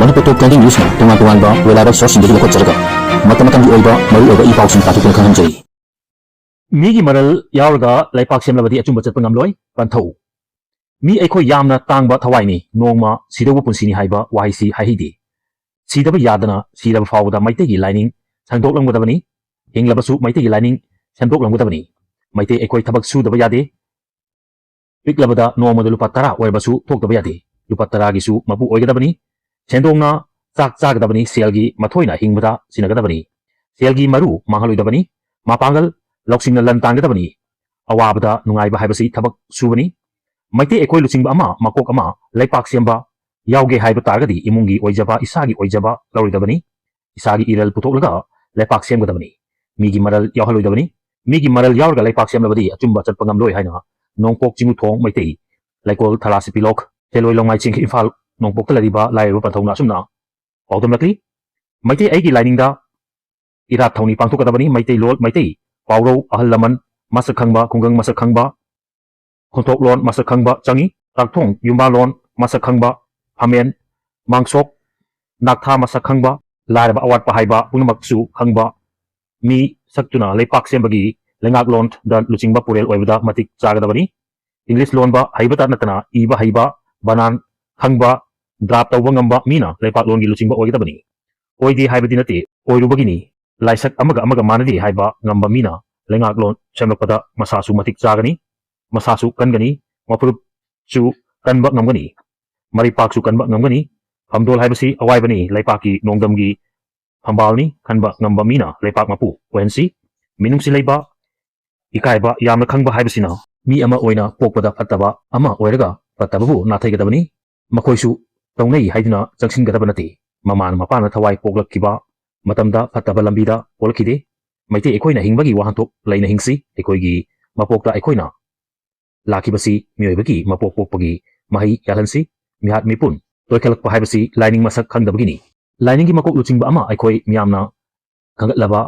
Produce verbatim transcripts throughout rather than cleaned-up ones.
ꯃꯅꯤꯄꯨꯔ ꯇꯣꯞ twenty ꯅ꯭ꯌꯨꯁꯅ ꯇꯣꯉꯥꯟ ꯇꯣꯉꯥꯟꯕ ꯋꯦꯂꯥꯏꯕꯛ ꯁꯣꯔꯁꯁꯤꯡꯗꯒꯤ ꯂꯧꯈꯠꯆꯔꯒ ꯃꯇꯝ ꯃꯇꯝꯒꯤ ꯑꯣꯏꯕ ꯃꯔꯨꯑꯣꯏꯕ ꯏ ꯄꯥꯎꯁꯤꯡ ꯇꯥꯊꯣꯛꯇꯨꯅ ꯈꯪꯍꯟꯖꯔꯤ꯫ ꯃꯤꯒꯤ ꯃꯔꯜ ꯌꯥꯎꯔꯒ ꯂꯩꯄꯥꯛ ꯁꯦꯝꯂꯕꯗꯤ ꯑꯆꯨꯝꯕ ꯆꯠꯄ ꯉꯝꯂꯣꯏ꯫ ꯄꯟꯊꯧ꯫ ꯃꯤ ꯑꯩꯈꯣꯏ ꯌꯥꯝꯅ ꯇꯥꯡꯕ ꯊꯋꯥꯏꯅꯤ꯫ ꯅꯣꯡꯃ ꯁꯤꯗꯧꯕ ꯄꯨꯟꯁꯤꯅꯤ ꯍꯥꯏꯕ ꯋꯥꯍꯩꯁꯤ ꯍꯥꯏꯍꯩꯗꯦ꯫ ꯁꯤꯗꯕ ꯌꯥꯗꯅ ꯁꯤꯔꯕ ꯐꯥꯎꯕꯗ ꯃꯩꯇꯩꯒꯤ ꯂꯥꯏꯅꯤꯡ ꯁꯟꯗꯣꯛꯂꯝꯒꯗꯕꯅꯤ꯫ ꯍꯤꯡꯂꯕꯁꯨ ꯃꯩꯇꯩꯒꯤ ꯂꯥꯏꯅꯤꯡ ꯁꯦꯝꯗꯣꯛꯂꯝꯒꯗꯕꯅꯤ꯫ ꯃꯩꯇꯩ ꯑꯩꯈꯣꯏ ꯊꯕꯛ ꯁꯨꯗꯕ ꯌꯥꯗꯦ꯫ ꯄꯤꯛꯂꯕꯗ ꯅꯣꯡꯃꯗ ꯂꯨꯄꯥ ꯇꯔꯥ ꯑꯣꯏꯔꯕꯁꯨ ꯊꯣꯛꯇꯕ ꯌꯥꯗꯦ꯫ ꯂꯨꯄꯥ ꯇꯔꯥꯒꯤꯁꯨ ꯃꯄꯨ ꯑꯣꯏꯒꯗꯕꯅꯤ꯫ ꯁꯦꯟꯗꯣꯡꯅ ꯆꯥꯛ ꯆꯥꯒꯗꯕꯅꯤ꯫ ꯁꯦꯜꯒꯤ ꯃꯊꯣꯏꯅ ꯍꯤꯡꯕꯗ ꯁꯤꯟꯅꯒꯗꯕꯅꯤ꯫ ꯁꯦꯜꯒꯤ ꯃꯔꯨ ꯃꯥꯡꯍꯜꯂꯣꯏꯗꯕꯅꯤ꯫ ꯃꯄꯥꯡꯒꯜ ꯂꯧꯁꯤꯡꯅ ꯂꯟ ꯇꯥꯟꯒꯗꯕꯅꯤ꯫ ꯑꯋꯥꯕꯗ ꯅꯨꯡꯉꯥꯏꯕ ꯍꯥꯏꯕꯁꯤ ꯊꯕꯛ ꯁꯨꯕꯅꯤ꯫ ꯃꯩꯇꯩ ꯑꯩꯈꯣꯏ ꯂꯨꯆꯤꯡꯕ ꯑꯃ, ꯃꯀꯣꯛ ꯑꯃ, ꯂꯩꯄꯥꯛ ꯁꯦꯝꯕ ꯌꯥꯎꯒꯦ ꯍꯥꯏꯕ ꯇꯥꯔꯒꯗꯤ ꯏꯃꯨꯡꯒꯤ ꯑꯣꯏꯖꯕ, ꯏꯁꯥꯒꯤ ꯑꯣꯏꯖꯕ ꯂꯧꯔꯣꯏꯗꯕꯅꯤ꯫ ꯏꯁꯥꯒꯤ ꯏꯔꯜ ꯄꯨꯊꯣꯛꯂꯒ ꯂꯩꯄꯥꯛ ꯁꯦꯝꯒꯗꯕꯅꯤ꯫ ꯃꯤꯒꯤ ꯃꯔꯜ ꯌꯥꯎꯍꯜꯂꯣꯏꯗꯕꯅꯤ꯫ ꯃꯤꯒꯤ ꯃꯔꯜ ꯌꯥꯎꯔꯒ ꯂꯩꯄꯥꯛ ꯁꯦꯝꯂꯕꯗꯤ ꯑꯆꯨꯝꯕ ꯆꯠꯄ ꯉꯝꯂꯣꯏ ꯍꯥꯏꯅ ꯅꯣꯡꯄꯣꯛ ꯆꯤꯡꯃꯨꯊꯣꯡ ꯃꯩꯇꯩ ꯂꯩꯀꯣꯜ ꯊꯔꯥꯁꯤ ꯄꯤꯂꯣꯛ ꯁꯦꯂꯣꯏ ꯂꯣꯡꯃꯥꯏ ꯆꯤꯡ ꯏꯝꯐꯥꯜ ꯅꯣꯡꯄꯣꯛꯇ ꯂꯩꯔꯤꯕ ꯂꯥꯏꯔꯕ ꯄꯟꯊꯧꯅ ꯑꯁꯨꯝꯅ ꯄꯥꯎꯗꯝꯂꯛꯂꯤ꯫ ꯃꯩꯇꯩ ꯑꯩꯒꯤ ꯂꯥꯏꯅꯤꯡꯗ ꯏꯔꯥꯠ ꯊꯧꯅꯤ ꯄꯥꯡꯊꯣꯛꯀꯗꯕꯅꯤ꯫ ꯃꯩꯇꯩ ꯂꯣꯜ, ꯃꯩꯇꯩ ꯄꯥꯎꯔꯧ, ꯑꯍꯜ ꯂꯃꯟ ꯃꯁꯛ ꯈꯪꯕ, ꯈꯨꯡꯒꯪ ꯃꯁꯛ ꯈꯪꯕ, ꯈꯣꯟꯊꯣꯛꯂꯣꯟ ꯃꯁꯛ ꯈꯪꯕ ꯆꯪꯏ꯫ ꯆꯥꯛꯊꯣꯡ ꯌꯨꯝꯕꯥꯜꯂꯣꯟ ꯃꯁꯛ ꯈꯪꯕ, ꯐꯝꯃꯦꯟ, ꯃꯥꯡꯁꯣꯛ, ꯅꯥꯛꯊꯥ ꯃꯁꯛ ꯈꯪꯕ, ꯂꯥꯏꯔꯕ ꯑꯋꯥꯠꯄ ꯍꯥꯏꯕ ꯄꯨꯝꯅꯃꯛꯁꯨ ꯈꯪꯕ ꯃꯤ ꯁꯛꯇꯨꯅ ꯂꯩꯄꯥꯛ ꯁꯦꯝꯕꯒꯤ ꯂꯩꯉꯥꯛꯂꯣꯟꯗ ꯂꯨꯆꯤꯡꯕ ꯄꯨꯔꯦꯜ ꯑꯣꯏꯕꯗ ꯃꯇꯤꯛ ꯆꯥꯒꯗꯕꯅꯤ꯫ ꯏꯪꯂꯤꯁ ꯂꯣꯟꯕ ꯍꯩꯕꯇ ꯅꯠꯇꯅ ꯏꯕ ꯍꯩꯕ, ꯕꯅꯥꯟ ꯈꯪꯕ, ꯗ꯭ꯔꯥꯐ ꯇꯧꯕ ꯉꯝꯕ ꯃꯤꯅ ꯂꯩꯄꯥꯛꯂꯣꯟꯒꯤ ꯂꯨꯆꯤꯡꯕ ꯑꯣꯏꯒꯗꯕꯅꯤ꯫ ꯑꯣꯏꯗꯦ ꯍꯥꯏꯕꯗꯤ ꯅꯠꯇꯦ, ꯑꯣꯏꯔꯨꯕꯒꯤꯅꯤ꯫ ꯂꯥꯏꯁꯛ ꯑꯃꯒ ꯑꯃꯒ ꯃꯥꯟꯅꯗꯦ ꯍꯥꯏꯕ ꯉꯝꯕ ꯃꯤꯅ ꯂꯩꯉꯥꯛꯂꯣꯟ ꯁꯦꯝꯂꯛꯄꯗ ꯃꯁꯥꯁꯨ ꯃꯇꯤꯛ ꯆꯥꯒꯅꯤ, ꯃꯁꯥꯁꯨ ꯀꯟꯒꯅꯤ, ꯃꯐꯨꯔꯨꯞꯁꯨ ꯀꯟꯕ ꯉꯝꯒꯅꯤ, ꯃꯔꯩꯄꯥꯛꯁꯨ ꯀꯟꯕ ꯉꯝꯒꯅꯤ꯫ ꯐꯝꯗꯣꯜ ꯍꯥꯏꯕꯁꯤ ꯑꯋꯥꯏꯕꯅꯤ, ꯂꯩꯄꯥꯛꯀꯤ ꯅꯣꯡꯗꯝꯒꯤ ꯐꯝꯕꯥꯜꯅꯤ꯫ ꯈꯟꯕ ꯉꯝꯕ ꯃꯤꯅ ꯂꯩꯄꯥꯛ ꯃꯄꯨ ꯑꯣꯏꯍꯟꯁꯤ꯫ ꯃꯤꯅꯨꯡꯁꯤ ꯂꯩꯕ, ꯏꯀꯥꯏꯕ ꯌꯥꯝꯅ ꯈꯪꯕ ꯍꯥꯏꯕꯁꯤꯅ ꯃꯤ ꯑꯃ ꯑꯣꯏꯅ ꯄꯣꯛꯄꯗ ꯐꯠꯇꯕ ꯑꯃ ꯑꯣꯏꯔꯒ ꯐꯠꯇꯕꯕꯨ ꯅꯥꯊꯩꯒꯗꯕꯅꯤ꯫ ꯃꯈꯣꯏꯁꯨ ꯇꯧꯅꯩ ꯍꯥꯏꯗꯨꯅ ꯆꯪꯁꯤꯟꯒꯗꯕ ꯅꯠꯇꯦ꯫ ꯃꯃꯥꯅ ꯃꯄꯥꯅ ꯊꯋꯥꯏ ꯄꯣꯛꯂꯛꯈꯤꯕ ꯃꯇꯝꯗ ꯐꯠꯇꯕ ꯂꯝꯕꯤꯗ ꯄꯣꯛꯂꯛꯈꯤꯗꯦ꯫ ꯃꯩꯇꯩ ꯑꯩꯈꯣꯏꯅ ꯍꯤꯡꯕꯒꯤ ꯋꯥꯍꯟꯊꯣꯛ ꯂꯩꯅ ꯍꯤꯡꯁꯤ꯫ ꯑꯩꯈꯣꯏꯒꯤ ꯃꯄꯣꯛꯇ ꯑꯩꯈꯣꯏꯅ ꯂꯥꯛꯈꯤꯕꯁꯤ ꯃꯤꯑꯣꯏꯕꯒꯤ ꯃꯄꯣꯛ ꯄꯣꯛꯄꯒꯤ ꯃꯍꯩ ꯌꯥꯜꯍꯟꯁꯤ꯫ ꯃꯤꯍꯥꯠ ꯃꯤꯄꯨꯟ ꯇꯣꯏꯈꯠꯂꯛꯄ ꯍꯥꯏꯕꯁꯤ ꯂꯥꯏꯅꯤꯡ ꯃꯁꯛ ꯈꯪꯗꯕꯒꯤꯅꯤ꯫ ꯂꯥꯏꯅꯤꯡꯒꯤ ꯃꯀꯣꯛ ꯂꯨꯆꯤꯡꯕ ꯑꯃ ꯑꯩꯈꯣꯏ ꯃꯤꯌꯥꯝꯅ ꯈꯪꯒꯠꯂꯕ,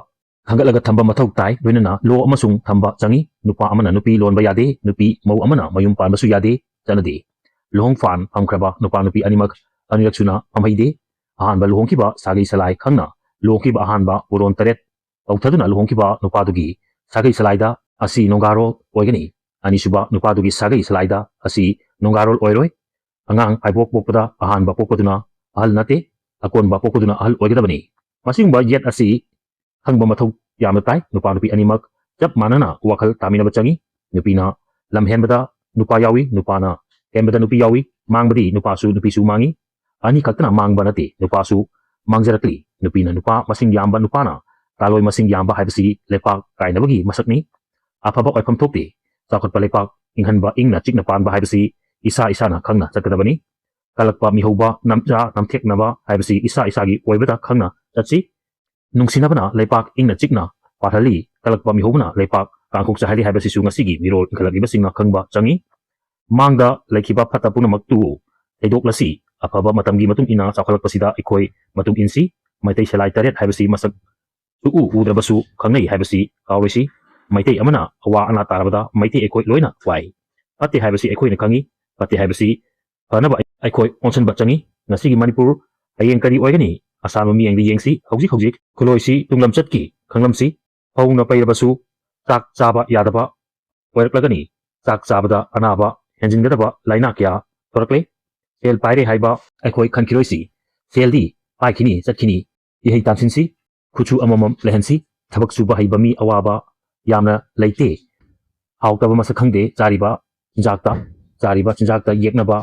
ꯈꯪꯒꯠꯂꯒ ꯊꯝꯕ ꯃꯊꯧ ꯇꯥꯏ꯫ ꯂꯣꯏꯅꯅ ꯂꯣ ꯑꯃꯁꯨꯡ ꯊꯝꯕ ꯆꯪꯏ꯫ ꯅꯨꯄꯥ ꯑꯃꯅ ꯅꯨꯄꯤ ꯂꯣꯟꯕ ꯌꯥꯗꯦ, ꯅꯨꯄꯤ ꯃꯧ ꯑꯃꯅ ꯃꯌꯨꯝ ꯄꯥꯟꯕꯁꯨ ꯌꯥꯗꯦ, ꯆꯠꯅꯗꯦ꯫ ꯂꯨꯍꯣꯡ ꯐꯥꯟ ꯐꯝꯈ꯭ꯔꯕ ꯅꯨꯄꯥ ꯅꯨꯄꯤ ꯑꯅꯤꯃꯛ ꯑꯅꯤꯔꯛ ꯁꯨꯅ ꯐꯝꯍꯩꯗꯦ꯫ ꯑꯍꯥꯟꯕ ꯂꯨꯍꯣꯡꯈꯤꯕ ꯁꯥꯒꯩ ꯁꯂꯥꯏ ꯈꯪꯅ ꯂꯨꯍꯣꯡꯈꯤꯕ ꯑꯍꯥꯟꯕ ꯄꯨꯔꯣꯟ ꯇꯔꯦꯠ ꯀꯧꯊꯗꯨꯅ ꯂꯨꯍꯣꯡꯈꯤꯕ ꯅꯨꯄꯥꯗꯨꯒꯤ ꯁꯥꯒꯩ ꯁꯂꯥꯏꯗ ꯑꯁꯤ ꯅꯣꯡꯒꯥꯔꯣꯜ ꯑꯣꯏꯒꯅꯤ꯫ ꯑꯅꯤꯁꯨꯕ ꯅꯨꯄꯥꯗꯨꯒꯤ ꯁꯥꯒꯩ ꯁꯂꯥꯏꯗ ꯑꯁꯤ ꯅꯣꯡꯒꯥꯔꯣꯜ ꯑꯣꯏꯔꯣꯏ꯫ ꯑꯉꯥꯡ ꯐꯥꯏꯕꯣꯛ ꯄꯣꯛꯄꯗ ꯑꯍꯥꯟꯕ ꯄꯣꯛꯄꯗꯨꯅ ꯑꯍꯜ ꯅꯠꯇꯦ, ꯑꯀꯣꯟꯕ ꯄꯣꯛꯄꯗꯨꯅ ꯑꯍꯜ ꯑꯣꯏꯒꯗꯕꯅꯤ꯫ ꯃꯁꯤꯒꯨꯝꯕ ꯌꯦꯠ ꯑꯁꯤ ꯈꯪꯕ ꯃꯊꯧ ꯌꯥꯝꯅ ꯇꯥꯏ꯫ ꯅꯨꯄꯥ ꯅꯨꯄꯤ ꯑꯅꯤꯃꯛ ꯆꯞ ꯃꯥꯟꯅꯅ ꯋꯥꯈꯜ ꯇꯥꯃꯤꯟꯅꯕ ꯆꯪꯏ꯫ ꯅꯨꯄꯤꯅ ꯂꯝ ꯍꯦꯟꯕꯗ ꯅꯨꯄꯥ ꯌꯥꯎꯏ, ꯅꯨꯄꯥꯅ ꯍꯦꯟꯕꯗ ꯅꯨꯄꯤ ꯌꯥꯎꯏ꯫ ꯃꯥꯡꯕꯗꯤ ꯅꯨꯄꯥꯁꯨ ꯅꯨꯄꯤꯁꯨ ꯃꯥꯡꯏ꯫ ꯑꯅꯤ ꯈꯛꯇꯅ ꯃꯥꯡꯕ ꯅꯠꯇꯦ, ꯅꯨꯄꯥꯁꯨ ꯃꯥꯡꯖꯔꯛꯂꯤ꯫ ꯅꯨꯄꯤꯅ ꯅꯨꯄꯥ ꯃꯁꯤꯡ ꯌꯥꯝꯕ, ꯅꯨꯄꯥꯅ ꯇꯥꯂꯣꯏ ꯃꯁꯤꯡ ꯌꯥꯝꯕ ꯍꯥꯏꯕꯁꯤ ꯂꯩꯄꯥꯛ ꯀꯥꯏꯅꯕꯒꯤ ꯃꯁꯛꯅꯤ꯫ ꯑꯐꯕ ꯑꯣꯏꯐꯝ ꯊꯣꯛꯇꯦ꯫ ꯆꯥꯎꯈꯠꯄ ꯂꯩꯄꯥꯛ, ꯏꯪꯍꯟꯕ, ꯏꯪꯅ ꯆꯤꯛꯅ ꯄꯥꯟꯕ ꯍꯥꯏꯕꯁꯤ ꯏꯁꯥ ꯏꯁꯥꯅ ꯈꯪꯅ ꯆꯠꯀꯗꯕꯅꯤ꯫ ꯀꯜꯂꯛꯄ ꯃꯤꯍꯧꯕ, ꯅꯝꯖꯥ ꯅꯝꯊꯦꯛꯅꯕ ꯍꯥꯏꯕꯁꯤ ꯏꯁꯥ ꯏꯁꯥꯒꯤ ꯑꯣꯏꯕꯗ ꯈꯪꯅ ꯆꯠꯁꯤ꯫ ꯅꯨꯡꯁꯤꯅꯕꯅ ꯂꯩꯄꯥꯛ ꯏꯪꯅ ꯆꯤꯛꯅ ꯄꯥꯜꯍꯜꯂꯤ꯫ ꯀꯜꯂꯛꯄ ꯃꯤꯍꯧꯕꯅ ꯂꯩꯄꯥꯛ ꯀꯥꯡꯈꯣꯛ ꯆꯥꯏꯍꯜꯂꯤ ꯍꯥꯏꯕꯁꯤꯁꯨ ꯉꯁꯤꯒꯤ ꯃꯤꯔꯣꯜ ꯏꯟꯈꯠꯂꯛꯂꯤꯕꯁꯤꯡꯅ ꯈꯪꯕ ꯆꯪꯏ꯫ ꯃꯥꯡꯗ ꯂꯩꯈꯤꯕ ꯐꯠꯇ ꯄꯨꯝꯅꯃꯛꯇꯨ ꯊꯩꯗꯣꯛꯂꯁꯤ꯫ ꯑꯐꯕ ꯃꯇꯝꯒꯤ ꯃꯇꯨꯡ ꯏꯟꯅ ꯆꯥꯎꯈꯠꯂꯛꯄꯁꯤꯗ ꯑꯩꯈꯣꯏ ꯃꯇꯨꯡ ꯏꯟꯁꯤ꯫ ꯃꯩꯇꯩ ꯁꯂꯥꯏ ꯇꯔꯦꯠ ꯍꯥꯏꯕꯁꯤ ꯃꯁꯛ ꯁꯨꯛꯎ ꯎꯗ꯭ꯔꯕꯁꯨ ꯈꯪꯅꯩ ꯍꯥꯏꯕꯁꯤ ꯀꯥꯎꯔꯣꯏꯁꯤ꯫ ꯃꯩꯇꯩ ꯑꯃꯅ ꯑꯋꯥ ꯑꯅꯥ ꯇꯥꯔꯕꯗ ꯃꯩꯇꯩ ꯑꯩꯈꯣꯏ ꯂꯣꯏꯅ ꯋꯥꯏ꯫ ꯐꯠꯇꯦ ꯍꯥꯏꯕꯁꯤ ꯑꯩꯈꯣꯏꯅ ꯈꯪꯏ꯫ ꯐꯠꯇꯦ ꯍꯥꯏꯕꯁꯤ ꯐꯅꯕ ꯑꯩꯈꯣꯏ ꯑꯣꯟꯁꯤꯟꯕ ꯆꯪꯏ꯫ ꯉꯁꯤꯒꯤ ꯃꯅꯤꯄꯨꯔ ꯍꯌꯦꯡ ꯀꯔꯤ ꯑꯣꯏꯒꯅꯤ? ꯑꯁꯥꯟꯕ ꯃꯤꯠꯌꯦꯡꯗ ꯌꯦꯡꯁꯤ꯫ ꯍꯧꯖꯤꯛ ꯍꯧꯖꯤꯛ ꯈꯨꯂꯣꯏꯁꯤ ꯇꯨꯡꯂꯝꯆꯠꯀꯤ ꯈꯪꯂꯝꯁꯤ꯫ ꯍꯧꯅ ꯄꯩꯔꯕꯁꯨ ꯆꯥꯛ ꯆꯥꯕ ꯌꯥꯗꯕ ꯑꯣꯏꯔꯛꯂꯒꯅꯤ꯫ ꯆꯥꯛ ꯆꯥꯕꯗ ꯑꯅꯥꯕ ꯍꯦꯟꯖꯤꯟꯒꯗꯕ ꯂꯥꯏꯅꯥ ꯀꯌꯥ ꯊꯣꯔꯛꯂꯦ꯫ ꯁꯦꯜ ꯄꯥꯏꯔꯦ ꯍꯥꯏꯕ ꯑꯩꯈꯣꯏ ꯈꯟꯈꯤꯔꯣꯏꯁꯤ꯫ ꯁꯦꯜꯗꯤ ꯄꯥꯏꯈꯤꯅꯤ ꯆꯠꯈꯤꯅꯤ꯫ ꯏꯍꯩ ꯇꯥꯟꯁꯤꯟꯁꯤ꯫ ꯈꯨꯠꯁꯨ ꯑꯃꯃꯝ ꯂꯩꯍꯟꯁꯤ꯫ ꯊꯕꯛ ꯁꯨꯕ ꯍꯩꯕ ꯃꯤ ꯑꯋꯥꯕ ꯌꯥꯝꯅ ꯂꯩꯇꯦ꯫ ꯍꯥꯎꯇꯕ ꯃꯁꯛ ꯈꯪꯗꯦ ꯆꯥꯔꯤꯕ ꯆꯤꯟꯖꯥꯛꯇ, ꯆꯥꯔꯤꯕ ꯆꯤꯟꯖꯥꯛꯇ ꯌꯦꯛꯅꯕ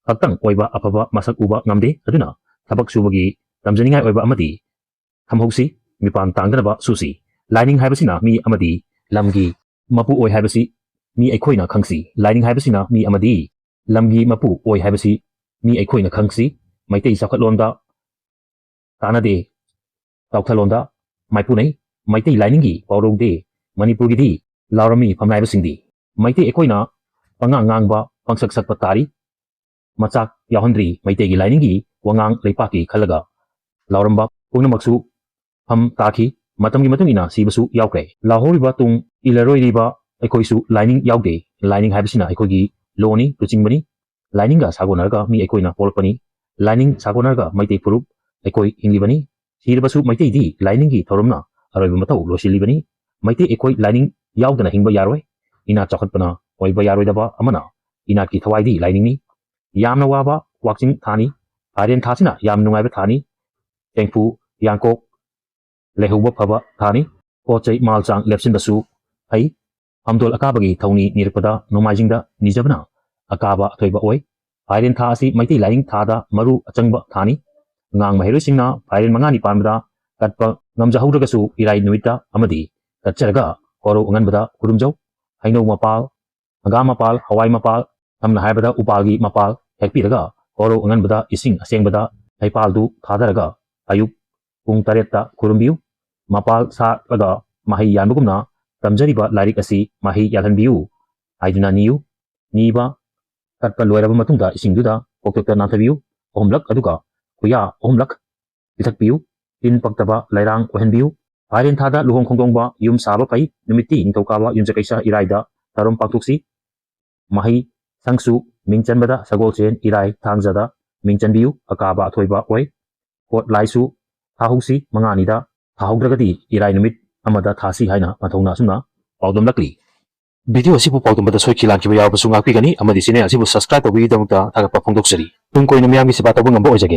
ꯈꯛꯇꯪ ꯑꯣꯏꯕ ꯑꯐꯕ ꯃꯁꯛ ꯎꯕ ꯉꯝꯗꯦ꯫ ꯑꯗꯨꯅ ꯊꯕꯛ ꯁꯨꯕꯒꯤ ꯇꯝꯖꯅꯤꯡꯉꯥꯏ ꯑꯣꯏꯕ ꯑꯃꯗꯤ ꯊꯝꯍꯧꯁꯤ꯫ ꯃꯤꯄꯥꯟ ꯇꯥꯡꯗꯅꯕ ꯁꯨꯁꯤ꯫ ꯂꯥꯏꯅꯤꯡ ꯍꯥꯏꯕꯁꯤꯅ ꯃꯤ ꯑꯃꯗꯤ ꯂꯝꯒꯤ ꯃꯄꯨ ꯑꯣꯏ ꯍꯥꯏꯕꯁꯤ ꯃꯤ ꯑꯩꯈꯣꯏꯅ ꯈꯪꯁꯤ꯫ ꯂꯥꯏꯅꯤꯡ ꯍꯥꯏꯕꯁꯤꯅ ꯃꯤ ꯑꯃꯗꯤ ꯂꯝꯒꯤ ꯃꯄꯨ ꯑꯣꯏ ꯍꯥꯏꯕꯁꯤ ꯃꯤ ꯑꯩꯈꯣꯏꯅ ꯈꯪꯁꯤ꯫ ꯃꯩꯇꯩ ꯆꯥꯎꯈꯠꯂꯣꯟꯗ ꯇꯥꯟꯅꯗꯦ, ꯆꯥꯎꯊꯂꯣꯟꯗ ꯃꯥꯏꯄꯨꯅꯩ꯫ ꯃꯩꯇꯩ ꯂꯥꯏꯅꯤꯡꯒꯤ ꯄꯥꯎꯔꯧꯗꯦ꯫ ꯃꯅꯤꯄꯨꯔꯒꯤꯗꯤ ꯂꯥꯎꯔꯝꯃꯤ ꯐꯝꯅꯥꯏꯕꯁꯤꯡꯗꯤ꯫ ꯃꯩꯇꯩ ꯑꯩꯈꯣꯏꯅ ꯄꯉꯥꯡ ꯉꯥꯡꯕ, ꯄꯪꯁꯛ ꯁꯛꯄ ꯇꯥꯔꯤ꯫ ꯃꯆꯥꯛ ꯌꯥꯎꯍꯟꯗ꯭ꯔꯤ꯫ ꯃꯩꯇꯩꯒꯤ ꯂꯥꯏꯅꯤꯡꯒꯤ ꯋꯥꯉꯥꯡ ꯂꯩꯄꯥꯛꯀꯤ ꯈꯜꯂꯒ ꯂꯥꯎꯔꯝꯕ ꯄꯨꯝꯅꯃꯛꯁꯨ ꯐꯝ ꯇꯥꯈꯤ꯫ ꯃꯇꯝꯒꯤ ꯃꯇꯨꯡ ꯏꯟꯅ ꯁꯤꯕꯁꯨ ꯌꯥꯎꯈ꯭ꯔꯦ꯫ ꯂꯥꯎꯍꯧꯔꯤꯕ ꯇꯨꯡ ꯏꯜꯂꯔꯣꯏꯔꯤꯕ ꯑꯩꯈꯣꯏꯁꯨ ꯂꯥꯏꯅꯤꯡ ꯌꯥꯎꯗꯦ꯫ ꯂꯥꯏꯅꯤꯡ ꯍꯥꯏꯕꯁꯤꯅ ꯑꯩꯈꯣꯏꯒꯤ ꯂꯣꯅꯤ, ꯂꯨꯆꯤꯡꯕꯅꯤ꯫ ꯂꯥꯏꯅꯤꯡꯒ ꯁꯥꯒꯣꯟꯅꯔꯒ ꯃꯤ ꯑꯩꯈꯣꯏꯅ ꯄꯣꯛꯂꯛꯄꯅꯤ꯫ ꯂꯥꯏꯅꯤꯡ ꯁꯥꯒꯣꯟꯅꯔꯒ ꯃꯩꯇꯩ ꯐꯨꯔꯨꯞ ꯑꯩꯈꯣꯏ ꯍꯤꯡꯂꯤꯕꯅꯤ꯫ ꯁꯤꯔꯕꯁꯨ ꯃꯩꯇꯩꯗꯤ ꯂꯥꯏꯅꯤꯡꯒꯤ ꯊꯧꯔꯝꯅ ꯑꯔꯣꯏꯕ ꯃꯊꯧ ꯂꯣꯏꯁꯤꯜꯂꯤꯕꯅꯤ꯫ ꯃꯩꯇꯩ ꯑꯩꯈꯣꯏ ꯂꯥꯏꯅꯤꯡ ꯌꯥꯎꯗꯅ ꯍꯤꯡꯕ ꯌꯥꯔꯣꯏ꯫ ꯏꯅꯥꯠ ꯆꯥꯎꯈꯠꯄꯅ ꯑꯣꯏꯕ ꯌꯥꯔꯣꯏꯗꯕ ꯑꯃꯅ ꯏꯅꯥꯠꯀꯤ ꯊꯋꯥꯏꯗꯤ ꯂꯥꯏꯅꯤꯡꯅꯤ꯫ ꯌꯥꯝꯅ ꯋꯥꯕ ꯋꯥꯛꯆꯤꯡ ꯊꯥꯅꯤ꯫ ꯐꯥꯏꯔꯦꯟ ꯊꯥꯁꯤꯅ ꯌꯥꯝ ꯅꯨꯡꯉꯥꯏꯕ ꯊꯥꯅꯤ꯫ ꯆꯦꯡꯐꯨ ꯌꯥꯡꯀꯣꯛ ꯂꯩꯍꯧꯕ ꯐꯕ ꯊꯥꯅꯤ꯫ ꯄꯣꯠ ꯆꯩ ꯃꯥꯜ ꯆꯥꯡ ꯂꯦꯞꯁꯤꯟꯕꯁꯨ ꯐꯩ꯫ ꯐꯝꯗꯣꯜ ꯑꯀꯥꯕꯒꯤ ꯊꯧꯅꯤ ꯅꯤꯔꯛꯄꯗ ꯅꯣꯡꯃꯥꯏꯖꯤꯡꯗ ꯅꯤꯖꯕꯅ ꯑꯀꯥꯕ ꯑꯊꯣꯏꯕ ꯑꯣꯏ꯫ ꯐꯥꯏꯔꯦꯟ ꯊꯥ ꯑꯁꯤ ꯃꯩꯇꯩ ꯂꯥꯏꯅꯤꯡ ꯊꯥꯗ ꯃꯔꯨ ꯑꯆꯪꯕ ꯊꯥꯅꯤ꯫ ꯑꯉꯥꯡ ꯃꯍꯩꯔꯣꯏꯁꯤꯡꯅ ꯐꯥꯏꯔꯦꯟ ꯃꯉꯥꯅꯤ ꯄꯥꯟꯕꯗ ꯀꯠꯄ ꯉꯝꯖꯍꯧꯗ꯭ꯔꯒꯁꯨ ꯏꯔꯥꯏ ꯅꯨꯃꯤꯠꯇ ꯑꯃꯗꯤ ꯀꯠꯆꯔꯒ ꯀꯣꯔꯧ ꯑꯉꯟꯕꯗ ꯈꯨꯔꯨꯝꯖꯧ꯫ ꯍꯩꯅꯧ ꯃꯄꯥꯜ, ꯍꯪꯒꯥꯝ ꯃꯄꯥꯜ, ꯍꯋꯥꯏ ꯃꯄꯥꯜ, ꯁꯝꯅ ꯍꯥꯏꯔꯕꯗ ꯎꯄꯥꯜꯒꯤ ꯃꯄꯥꯜ ꯍꯦꯛꯄꯤꯔꯒ ꯀꯣꯔꯧ ꯑꯉꯟꯕꯗ ꯏꯁꯤꯡ ꯑꯁꯦꯡꯕꯗ ꯍꯩꯄꯥꯜꯗꯨ ꯊꯥꯗꯔꯒ ꯑꯌꯨꯛ ꯄꯨꯡ ꯇꯔꯦꯠꯇ ꯈꯨꯔꯨꯝꯕꯤꯌꯨ꯫ ꯃꯄꯥꯜ ꯁꯥꯠꯂꯒ ꯃꯍꯩ ꯌꯥꯟꯕꯒꯨꯝꯅ ꯇꯝꯖꯔꯤꯕ ꯂꯥꯏꯔꯤꯛ ꯑꯁꯤ ꯃꯍꯩ ꯌꯥꯜꯍꯟꯕꯤꯌꯨ ꯍꯥꯏꯗꯨꯅ ꯅꯤꯌꯨ꯫ ꯅꯤꯕ ꯀꯠꯄ ꯂꯣꯏꯔꯕ ꯃꯇꯨꯡꯗ ꯏꯁꯤꯡꯗꯨꯗ ꯀꯣꯛꯊꯣꯛꯇ ꯅꯥꯟꯊꯕꯤꯌꯨ꯫ ꯑꯍꯨꯝꯂꯛ ꯑꯗꯨꯒ ꯈꯨꯌꯥ ꯑꯍꯨꯝꯂꯛ ꯄꯤꯊꯛꯄꯤꯌꯨ꯫ ꯇꯤꯟ ꯄꯛꯇꯕ ꯂꯩꯔꯥꯡ ꯑꯣꯏꯍꯟꯕꯤꯌꯨ꯫ ꯐꯥꯏꯔꯦꯟ ꯊꯥꯗ ꯂꯨꯍꯣꯡ ꯈꯣꯡꯗꯣꯡꯕ ꯌꯨꯝ ꯁꯥꯕ ꯐꯩ꯫ ꯅꯨꯃꯤꯠꯇꯤ ꯅꯤꯡꯊꯧꯀꯥꯕ ꯌꯨꯝꯁꯀꯩꯁ ꯏꯔꯥꯏꯗ ꯊꯧꯔꯝ ꯄꯥꯡꯊꯣꯛꯁꯤ꯫ ꯃꯍꯩ ꯁꯪꯁꯨ ꯃꯤꯡ ꯆꯟꯕꯗ ꯁꯒꯣꯜꯁꯦꯟ ꯏꯔꯥꯏ ꯊꯥꯡꯖꯗ ꯃꯤꯡ ꯆꯟꯕꯤꯌꯨ꯫ ꯑꯀꯥꯕ ꯑꯊꯣꯏꯕ ꯑꯣꯏ꯫ ꯀꯣꯠ ꯂꯥꯏꯁꯨ ꯊꯥꯍꯧꯁꯤ ꯃꯉꯥꯅꯤꯗ꯫ ꯊꯥꯍꯧꯗ꯭ꯔꯒꯗꯤ ꯏꯔꯥꯏ ꯅꯨꯃꯤꯠ ꯑꯃꯗ ꯊꯥꯁꯤ ꯍꯥꯏꯅ ꯃꯊꯧꯅꯥ ꯑꯁꯨꯝꯅ ꯄꯥꯎꯗꯝꯂꯛꯂꯤ꯫ ꯚꯤꯗꯤꯑꯣ ꯑꯁꯤꯕꯨ ꯄꯥꯎꯗꯝꯕꯗ ꯁꯣꯏꯈꯤ ꯂꯥꯟꯈꯤꯕ ꯌꯥꯎꯔꯕꯁꯨ ꯉꯥꯛꯄꯤꯒꯅꯤ ꯑꯃꯗꯤ ꯆꯦꯅꯦꯜ ꯑꯁꯤꯕꯨ ꯁꯕꯁꯀ꯭ꯔꯥꯏꯕ ꯇꯧꯕꯤꯕꯒꯤꯗꯃꯛꯇ ꯊꯥꯒꯠꯄ ꯐꯣꯡꯗꯣꯛꯆꯔꯤ꯫ ꯇꯨꯡ ꯀꯣꯏꯅ ꯃꯤꯌꯥꯝꯒꯤ ꯁꯦꯕꯥ ꯇꯧꯕ ꯉꯝꯕ ꯑꯣꯏꯖꯒꯦ꯫